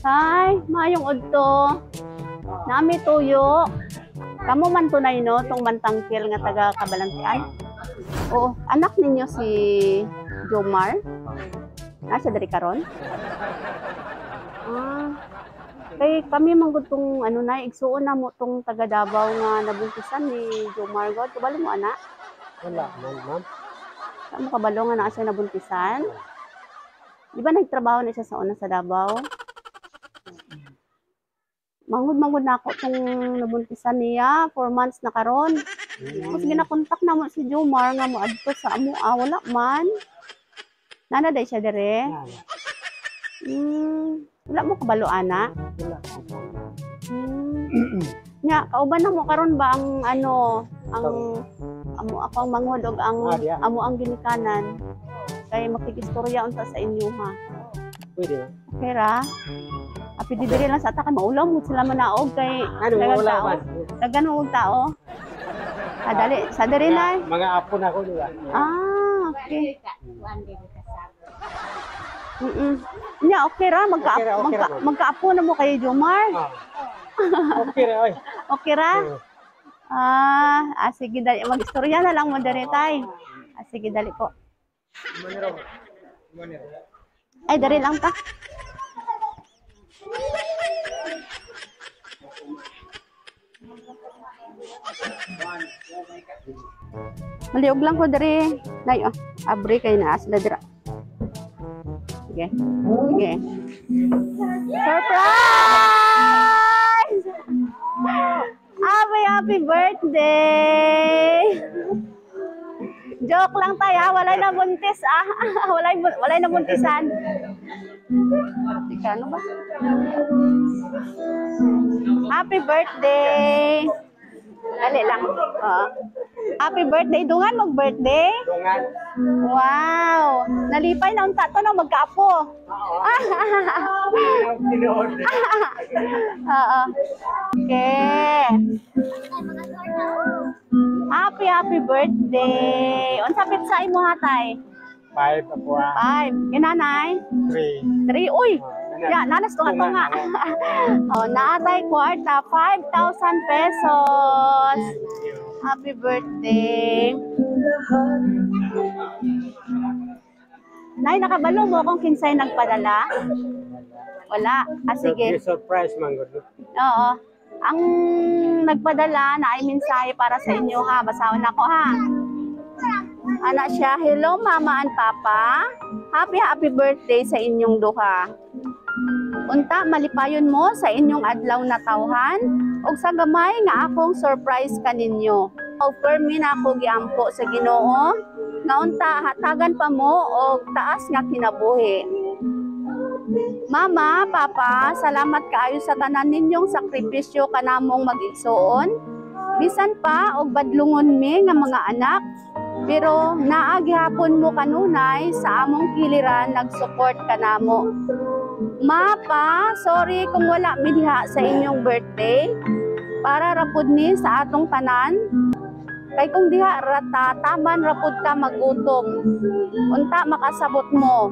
Tay, maayong udto. Nami tuyo. Kamo man tunay, no, tong Mantangkil nga taga Kabalantian. Oo, anak ninyo si Jomar? Nasa diri karon? Ah. Kay kami man gud tong ano na igsuon na mo tong taga Davao nga nabuntisan ni Jomar god. Kabalo mo ana? Wala man, ma'am. Sa mo kabalo nga naa siya nabuntisan? Di ba nagtrabaho na siya sa una sa Davao? Mangod-mangod na ako tong nabuntisan niya, 4 months na karon. Tapos ginakontak na mo si Jomar nga mo adto sa amo, ah, wala man. Nana day siya dire. Wala. Wala mo kabalo ana. Wala. Nya, kauban na mo karon ba ang ano, ang amo ako ang manghod og ang Ah, diya. amo ang ginikanan. Kay makikistorya unta sa inyo ha. Pwede ba? Okay ra? Api di diri lang sa ata kay maulaw mo sila manaog kay Ano, daghang wala tao. man. Daghan mo og tao. Ah, dali, sa diri na. Mga apo na ako, di ba? Ah, okay. Nya, okay ra magka Okay ra, okay ra, ma'am. Magkaapo na mo kay Jomar. Ah. Okay ra, oy. Okay ra? Oo. Ah, sige dali, mag-istorya na lang mo diri tay. Ah, sige dali po. Maniro. Maniro. Ay, dali lang ta. Maliog lang ko diri. Nay, oh, abri kay naa sila dira. Sige. Sige. Surprise! Happy, happy birthday! Joke lang tayo, ha? Walay nabuntis ah. Walay nabuntisan. Teka, ano ba? Happy birthday! Dali lang. Oo. Happy birthday. Dungan mag-birthday? Dungan. Wow! Nalipay na unta to no magkaapo. Tinuod. Oo. Okay. Happy, happy birthday. Unsa petsa imo hatay? 5 ako ah. 5. Kinanay? 3. 3. Uy! Ya, nanas to nga to nga. Oh, naatay kwarta 5,000 pesos. Happy birthday. Nay, nakabalo mo kung kinsay nagpadala? Wala. Ah, sige. Surprise man gud. Oo. Ang nagpadala na ay mensahe para sa inyo ha. Basahon ako ha. Ana siya, "Hello Mama and Papa. Happy happy birthday sa inyong duha. Unta malipayon mo sa inyong adlaw na tawhan ug sa gamay nga akong surprise kaninyo. Og permi na ako giampo sa Ginoo nga unta hatagan pa mo og taas nga kinabuhi. Mama, Papa, salamat kaayo sa tanan ninyong sakripisyo kanamong mag-igsuon. Bisan pa og badlungon mi nga mga anak, pero naa gihapon mo kanunay sa among kiliran nag-support kanamo. Ma, Pa, sorry kung wala mi diha sa inyong birthday. Para rapod ni sa atong tanan. Kay kung diha rata, taman rapod ka magutom. Unta makasabot mo.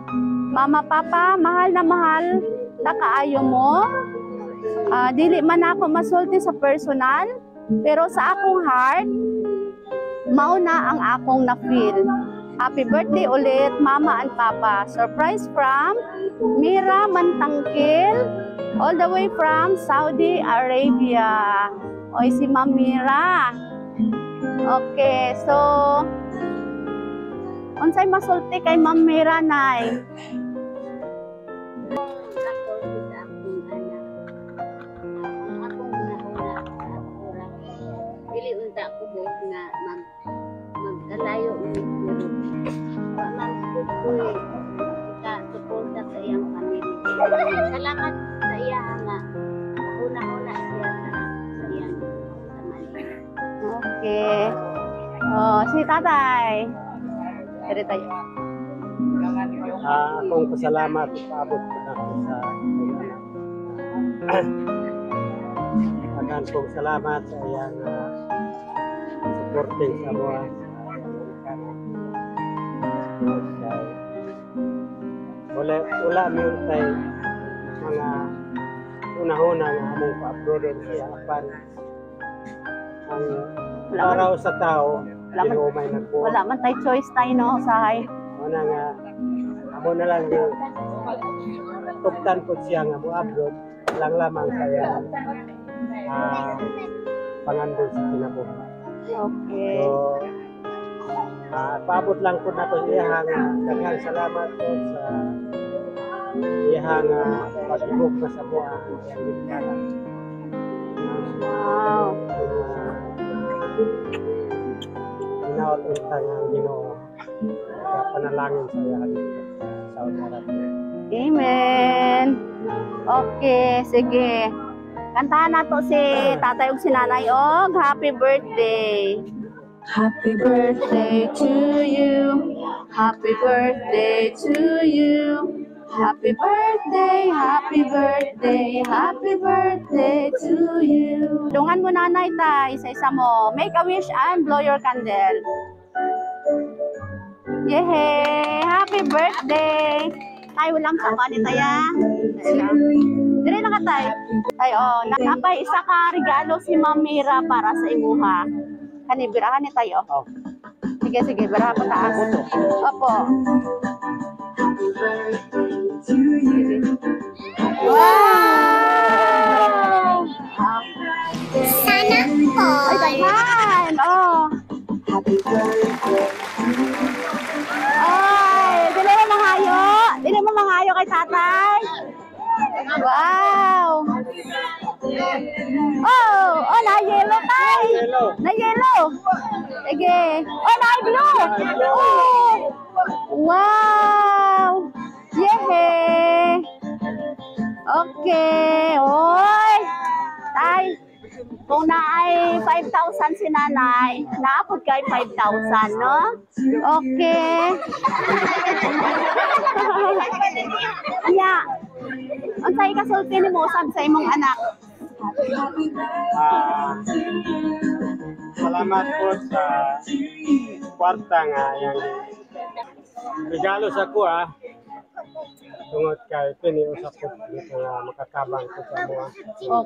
Mama, Papa, mahal na mahal ta kaayo mo. Ah, dili man ako masulti sa personal, pero sa akong heart, mao na ang akong na-feel. Happy birthday ulit, Mama and Papa. Surprise from Mira Mantangkil, all the way from Saudi Arabia." Oy, si Ma'am Mira. Okay, so unsay masulti kay Ma'am Mira, Nay? Ako sa akong anak. Ang akong hunahuna sa ako ra. Dili unta ko buot nga magkalayo mi, pero wa man gud ko'y ka suporta sa iyang pamilya. Salamat sa iya nga una-una siya sa iyang pamilya. Okay. Oh, si Tatay. Dire tayo. Ah, akong pasalamat paabot ko na ako sa iyang anak. Daghan kong salamat sa iyang supporting sa mga sa iyang. Wala wala mi untay mga una-una nga among pa-abroadon siya, apan ang Wala man, araw sa tao, Wala man- Ginoo may nagbuhat. Wala man tay choice tayo, no, usahay. Una nga amo na lang yung tuptan po siya nga mo abroad lang lamang sa iyang pangandon sa kinabuhi. So, paabot lang po nako sa iya nga daghang salamat po sa iya nga pag-ibog na sa buha ang iyang ginikanan. Hinaot unta nga ang Ginoo panalangin sa iya dito sa Saudi Arabia. Amen. Okay, sige. Kantahan nato si tatay ug si nanay og happy birthday. Happy birthday to you. Happy birthday to you. Happy birthday, happy birthday, happy birthday to you. Dungan mo, nanay, tay, isa-isa mo. Make a wish and blow your candle. Yehey! Happy birthday! Tay, walang sama ni taya. Dire na ka, tay. Tay, oh, napay isa ka regalo si Ma'am Mira para sa imuha. Kani birahan ni tayo. Oh. Sige, sige, birahan pa taas. Opo. Wow! Sana Ay, daghan! Oh. Ay, dili mo mangayo. Dili mo mangayo kay tatay. Wow! Oh, na yellow, tay. Hello. Na yellow. Sige. Oh, na blue. Oh. Wow! Yehey! Okay. Oy! Tay, kung naay 5,000 si nanay, naapod kay 5,000, no? Okay. Anya, unsay kasulti nimo usab sa imong anak? Salamat po sa kwarta nga yang regalo sa kuha tungod kay kini usap ko dito nga makatabang ko sa mga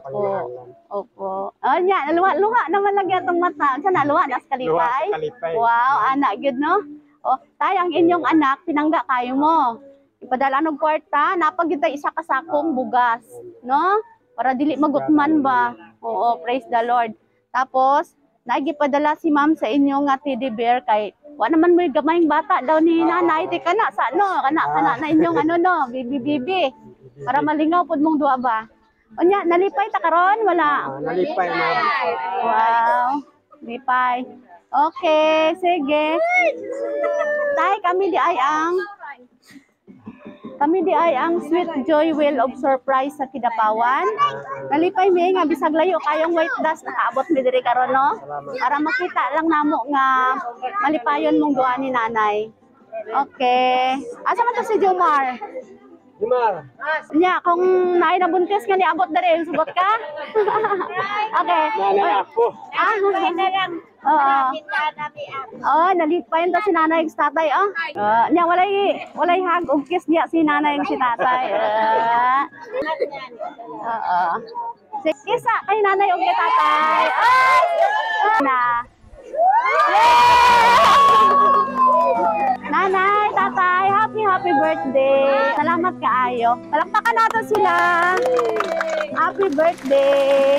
panginahanglan. Opo. Oh, nya, luha, luha naman lagi atong mata. Unsa na, luha na sa Luha kalipay? sa kalipay. Wow, anak gyud, no? Oh, tay, ang inyong anak pinangga kayo mo. Ipadala og kwarta, napag gyud tay isa ka sakong bugas, no? Para dili magutman ba. Oo, praise the Lord. Tapos, nagipadala si ma'am sa inyo nga teddy bear kay wa naman mo'y gamayng bata daw ni nanay ti kana sa no kana kana na inyong ano, no, bibi bibi, para malingaw pud mong duha ba. Unya, nalipay ta karon, wala? Nalipay, ma'am. Wow. Lipay. Okay, sige. Tay, kami di ay ang Sweet Joy Wheel of Surprise sa Kidapawan. Nalipay mi nga bisag layo kayong white dust, nakaabot mi diri karon, no? Salamat. Para makita lang namo nga malipayon mong duha ni nanay. Okay. Asa man to si Jomar? Jumar. Nya, kung naay nabuntis nga niabot diri, sugot ka? Okay. Nanay ako. Ah, oo. Oh, nalipay ta si nanay ug si tatay, oh. Nya walay walay hug ug kiss niya si nanay ug si tatay. Oo. Sige, kiss ah, kay nanay ug kay tatay. Ay! Na. Yay! Nanay, tatay, happy happy birthday. Salamat kaayo. Palakpakan natin sila. Happy birthday.